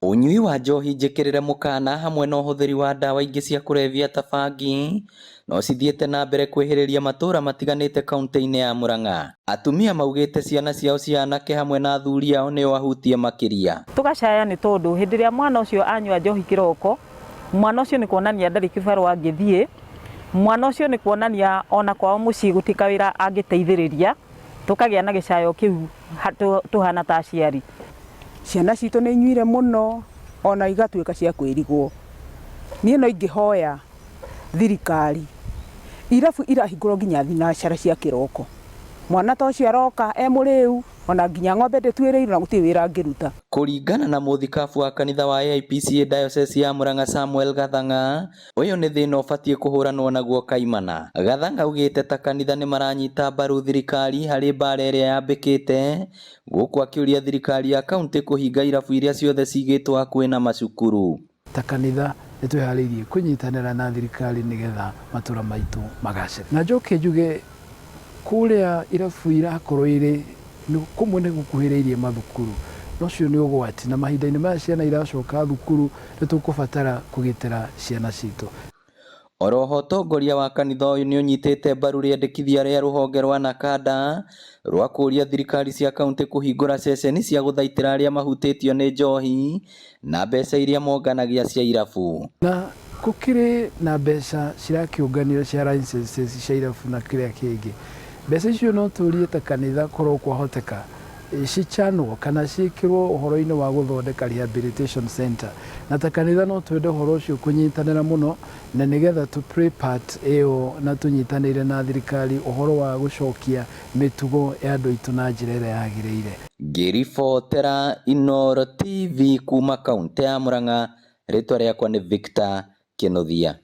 Ũnyui wa njohi njĩkĩrĩre mũkana hamwe na ũhũthĩri wa ndawa ingĩ cia kũrebia ta bangi no cithiĩte na mbere kwĩhĩrĩria matũra matiganĩte kaunti-inĩ ya Murang'a. Atumia maugĩte ciana ciao cia anake hamwe na athuri ao nĩo ahutie makĩria. Tũgacaya nĩ tondũ hĩndĩ ĩrĩa mwana ũcio anyua njohi kĩroko, mwana ũcio nĩ kuonania ndarĩ kĩbarũa angĩthiĩ, mwana ũcio nĩ kuonania ona kwao mũciĩ gũtirĩ kawĩra angĩteithĩrĩria, tũkagĩa na gĩcayo kĩu tũhana ta aciari. Ciana citũ nĩ inyuire mũno ona igatuĩka cia kwĩrigwo. Niĩ no ingĩhoya thirikari irabu irahingũrwo nginya thinacara cia kĩroko. Mwana ta ũcio aroka e mũrĩu ona nginya ng'ombe ndĩtuĩrĩirwo na gũtirĩ wĩra angĩruta. Kũringana na mũthikabu wa kanitha wa AIPCA Diocese ya Murang'a Samuel Gathang'a, ũyũ nĩ thĩna ũbatiĩ kũhũranwo naguo kaimana. Gathang'a augĩte ta kanitha nĩ maranyita mbaru thirikari harĩ mbara ĩrĩa yambĩkĩte, gũkũ akĩũria thirikari ya kaunti kũhinga irabu iria ciothe cigĩtwo hakuhĩ na macukuru. Ta kanitha nĩ twĩharĩirie kũnyitanĩra na thirikari nĩgetha matũra maitũ magacĩre. Na njoke njuge kũrĩa irabu irakorwo irĩ kũmwe nĩ gũkuhĩrĩirie mathukuru, na ũcio nĩ ũgwati, na mahinda-inĩ maya ciana iracoka thukuru nĩ tũkũbatara kũgitĩra ciana citũ. Oroho ũtongoria wa kanitha ũyũ nĩ ũnyitĩte mbaru rĩendekithia rĩa rũhonge rwa NACADA rwa kũũria thirikari cia kaunti kũhingũra ceceni cia gũthaitĩra arĩa mahutĩtio nĩ njohi na mbeca iria monganagia cia irabu. Na gũkĩrĩ na mbeca cirakĩũnganio cia licenses cia irabu na kĩrĩa kĩngĩ. Mbeca icio no tũrie ta kanitha korwo kwahoteka cichanwo kana ciĩkĩrwo ũhoro-inĩ wa gũthondeka rehabilitation center. Na ta kanitha no twende ũhoro ũcio kũnyitanĩra mũno na nĩgetha tũ play part ĩyo na tũnyitanĩire na thirikari ũhoro wa gũcokia mĩtugo ya andũ aitũ na njĩra ĩrĩa yagĩrĩire. Ngĩribotera Inooro TV kuma kaunti ya Murang'a, rĩtwa rĩakwa nĩ Victor Kĩnuthia.